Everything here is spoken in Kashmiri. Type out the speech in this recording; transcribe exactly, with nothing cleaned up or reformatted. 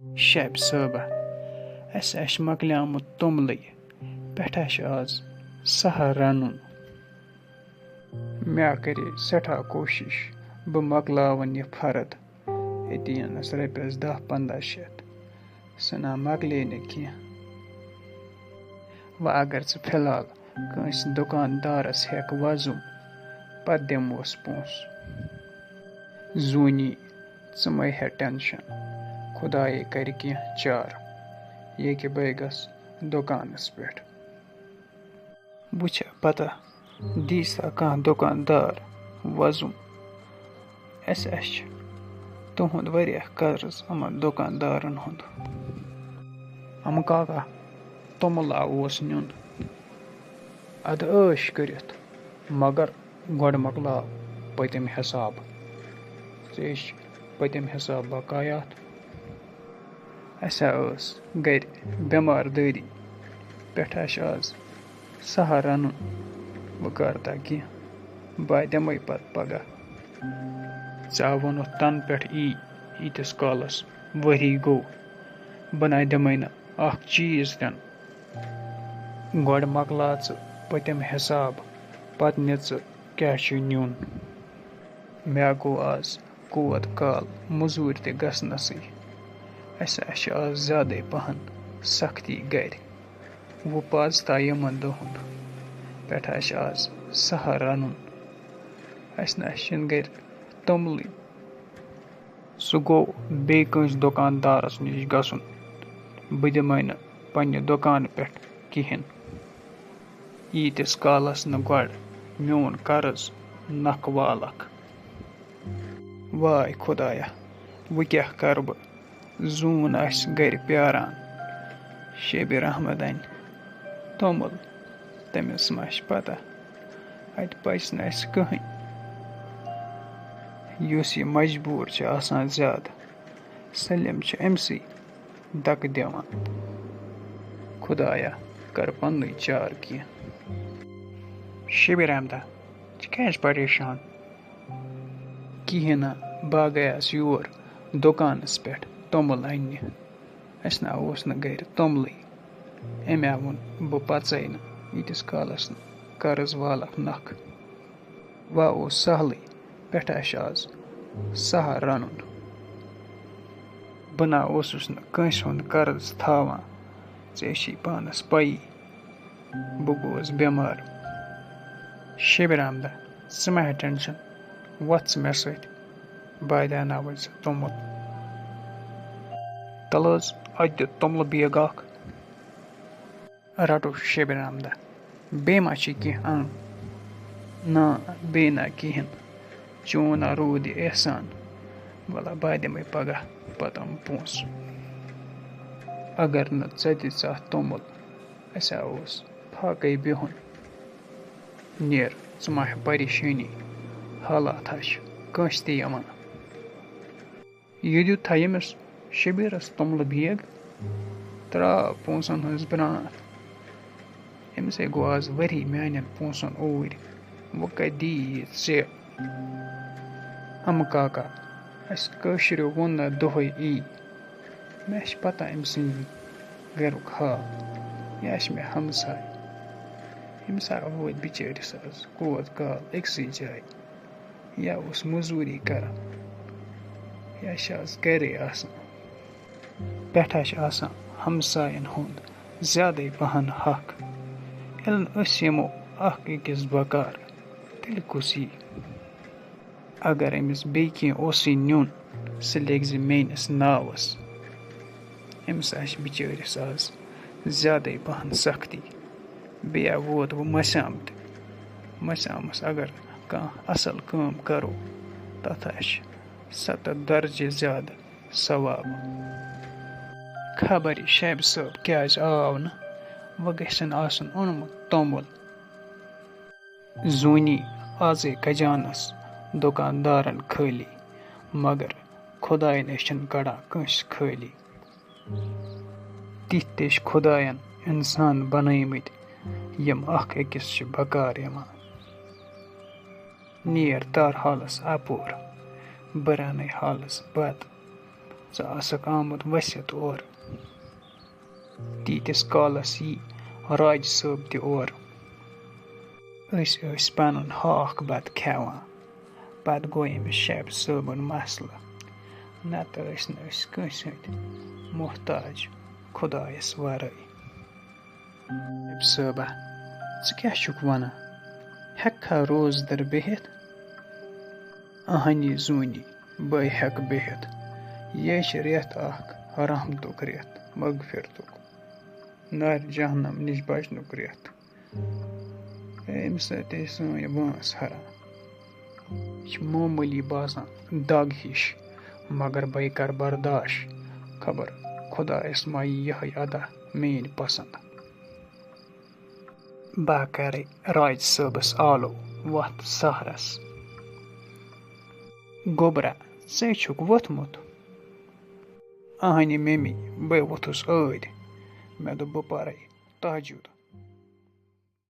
شیبہِ صٲبہ، اَسہِ آسہِ مۄکلیومُت توٚملٕے، پٮ۪ٹھٕ آسہِ آز سہل رَنُن۔ مےٚ کَرے سٮ۪ٹھاہ کوٗشِش بہٕ مۄکلاوَن یہِ فرٕد، أتی یِنَس رۄپیَس دَہ پنٛداہ شیٚتھ، سُہ نا مۄکلے نہٕ کینٛہہ۔ وۄنۍ اگر ژٕ فی الحال کٲنٛسہِ دُکاندارَس ہٮ۪کھ وۄزُم، پَتہٕ دِموس پونٛسہٕ۔ زوٗنی، ژٕ مَے ہےٚ ٹٮ۪نشَن، خۄدایے کَرِ کینٛہہ چارٕ، ییٚکہِ بَے گژھٕ دُکانَس پٮ۪ٹھ۔ وٕچھا پَتہ، دی سا کانٛہہ دُکاندار وۄزُم، اَسہِ اَسہِ چھِ تُہُنٛد واریاہ قرض یِمَن دُکاندارَن ہُنٛد۔ اَمہٕ کاکا، توٚمُل ہا اوس نیُن۔ اَدٕ عٲش کٔرِتھ، مگر گۄڈٕ مۄکلاو پٔتِم حساب۔ ژےٚ چھِ پٔتِم حساب بقایات۔ اَسہِ ہا ٲس گَرِ بٮ۪مار دٲری، پٮ۪ٹھٕ آسہِ آز سہل رَنُن۔ وۄنۍ کَر تہٕ کینٛہہ، بہٕ ہا دِمَے پَتہٕ پَگاہ۔ ژےٚ ہا ووٚنُتھ تَنہٕ پٮ۪ٹھ یی، ییٖتِس کالَس ؤری گوٚو، بہٕ نہ دِمَے نہٕ اَکھ چیٖز تہِ نہٕ۔ گۄڈٕ مۄکلاو ژٕ پٔتِم حساب، پتہٕ نہِ ژٕ کیٛاہ چھُے نیُن۔ مےٚ گوٚو آز کوت کال مٔزوٗرۍ تہِ گژھنَسٕے۔ اَسہِ، اَسہِ چھِ آز زیادَے پَہَن سختی گَرِ۔ وۄنۍ پَزِ تا یِمَن دۄہَن پٮ۪ٹھ اَسہِ آز سہل رَنُن۔ اَسہِ نہ، اَسہِ چھِنہٕ گَرِ توٚملٕے۔ سُہ گوٚو بیٚیہِ کٲنٛسہِ دُکاندارَس نِش گژھُن۔ بہٕ دِمَے نہٕ پنٛنہِ دُکانہٕ پٮ۪ٹھ کِہیٖنۍ، ییٖتِس کالَس نہٕ گۄڈٕ میون قرض نَکھٕ والَکھ۔ واے خۄدایا، وۄنۍ کیٛاہ کَرٕ بہٕ؟ زوٗن آسہِ گَرِ پیٛاران۔ شبیر احمد اَنہِ توٚمُل، تٔمِس ما چھِ پَتہ، اَتہِ پَزِ نہٕ اَسہِ کٕہٕنۍ۔ یُس یہِ مجبوٗر چھُ آسان زیادٕ، سٲلِم چھِ أمۍسٕے دَکہٕ دِوان۔ خۄدایا، کَر پَننُے چارٕ کینٛہہ۔ شبیر احمدہ، ژٕ کیٛازِ پریشان؟ کِہیٖنۍ نہٕ، بہٕ ہا گٔیاس یور دُکانَس پٮ۪ٹھ توٚمُل اَننہِ۔ اَسہِ نہ اوس نہٕ گَرِ توٚملٕے۔ أمۍ ہا ووٚن، بہٕ پَژَے نہٕ، ییٖتِس کالَس نہٕ قرض والَکھ نَکھٕ۔ وۄنۍ اوس سہلٕے، پٮ۪ٹھٕ آسہِ آز سہل رَنُن۔ بہٕ نہ اوسُس نہٕ کٲنٛسہِ ہُنٛد قرض تھاوان، ژےٚ چھِی پانَس پَیی، بہٕ گوس بٮ۪مار۔ شبیر احمدہ، ژٕ مہ ہےٚ ٹٮ۪نشَن، وۄتھ ژٕ مےٚ سۭتۍ، بہٕ دیٛاناوَے ژےٚ توٚمُل۔ تَلہٕ حظ، اَتہِ دِ توٚملہٕ بیگ اَکھ۔ رَٹو شبیر احمدہ، بیٚیہِ ما چھِ کینٛہہ اَنُن؟ نا، بیٚیہِ نہ کِہیٖنۍ۔ چون ہا روٗد یہِ احسان۔ وَلہ، بہٕ ہا دِمَے پَگاہ پَتہٕ یِم پونٛسہٕ۔ اگر نہٕ ژےٚ دِژ اَتھ توٚمُل، اَسہِ ہا اوس فاقَے بِہُن۔ نیر، ژٕ ما ہےٚ پریشٲنی، حالات ہا چھِ کٲنٛسہِ تہِ یِوان۔ یہِ دیُت تھا ییٚمِس شبیٖرَس توٚملہٕ بیگ، ترٛاو پونٛسَن ہٕنٛز برٛانٛتھ۔ أمِس ہے گوٚو آز ؤری میٛانٮ۪ن پونٛسَن اوٗرۍ، وۄنۍ کَتہِ دِیہِ یہِ ژےٚ؟ اَمہٕ کاکا، اَسہِ کٲشریو ووٚن نہ دۄہَے یی۔ مےٚ چھِ پَتہ أمۍ سٕنٛدِ گَرُک حال۔ یہِ آسہِ مےٚ ہمساے۔ أمِس ہا ووت بِچٲرِس آز کوت کال أکسٕے جایہِ۔ یا اوس مٔزوٗری کران، یا چھِ آز گرے آسان۔ پٮ۪ٹھٕ چھِ آسان ہمساین ہُنٛد زیادَے پہن حق۔ ییٚلہِ نہٕ أسۍ یِمو اکھ أکِس بکار، تیٚلہِ کُس یی؟ اگر أمِس بیٚیہِ کینٛہہ اوسُے نیُن، سُہ لیکھزِ میٲنِس ناوس۔ أمِس آسہِ بِچٲرِس آز زیادَے پہن سختی۔ بیٚیہِ ووت وۄنۍ مَسہِ آمُت۔ مَسہِ آمَس اگر کانٛہہ اَصٕل کٲم کَرو، تَتھ آسہِ سَتَتھ درجہِ زیادٕ ثواب۔ خبر یہِ شیبہِ صٲب کیٛازِ آو نہٕ، وۄنۍ گژھن آسُن اوٚنمُت توٚمُل۔ زوٗنی آزے کجانس دُکاندارن خٲلی، مگر خۄداے نے چھِنہٕ کڑان کٲنٛسہِ خٲلی۔ تِتھۍ تہِ چھِ خۄداین اِنسان بنٲومٕتۍ، یِم اکھ أکِس چھِ بکار یِوان۔ نیر تار حالس اپور، بہٕ رنَے حالس بتہٕ۔ ژٕ آسکھ آمُت ؤسِتھ اورٕ۔ تیٖتِس کالس یی راج صٲب تہِ اورٕ۔ أسۍ ٲسۍ پنُن ہاکھ بتہٕ کھٮ۪وان۔ پتہٕ گوٚو أمِس شیف صٲبُن مسلہٕ۔ نتہٕ ٲسۍ نہٕ أسۍ کٲنٛسہِ ہٕنٛدۍ محتاج خۄدایس ورٲے۔ شیف صٲبا، ژٕ کیٛاہ چھُکھ ونان؟ ہٮ۪ککھا روزدر بِہِتھ؟ اہنی زوٗنی، بے ہٮ۪کہٕ بِہِتھ۔ یے چھِ رٮ۪تھ اکھ رحمتُک رٮ۪تھ، مغفرتُک، نارِ جہنم نِش بچنُک رٮ۪تھ۔ اَمہِ سۭتۍ چھِ سٲنۍ وٲنٛس ہران۔ یہِ چھِ معموٗلی باسان، دگ ہِش، مگر بے کر برداش۔ خبر خۄدایس ما یی یِہوٚے ادا میٛٲنۍ پسنٛد۔ بہٕ کرے راج صٲبس آلو وتھ سحرس۔ گوٚبرا، ژے چھُکھ ووٚتھمُت؟ اہنہِ ممی، بے ووٚتھُس ٲدۍ۔ مےٚ دوٚپ، بہٕ پرے تہجد۔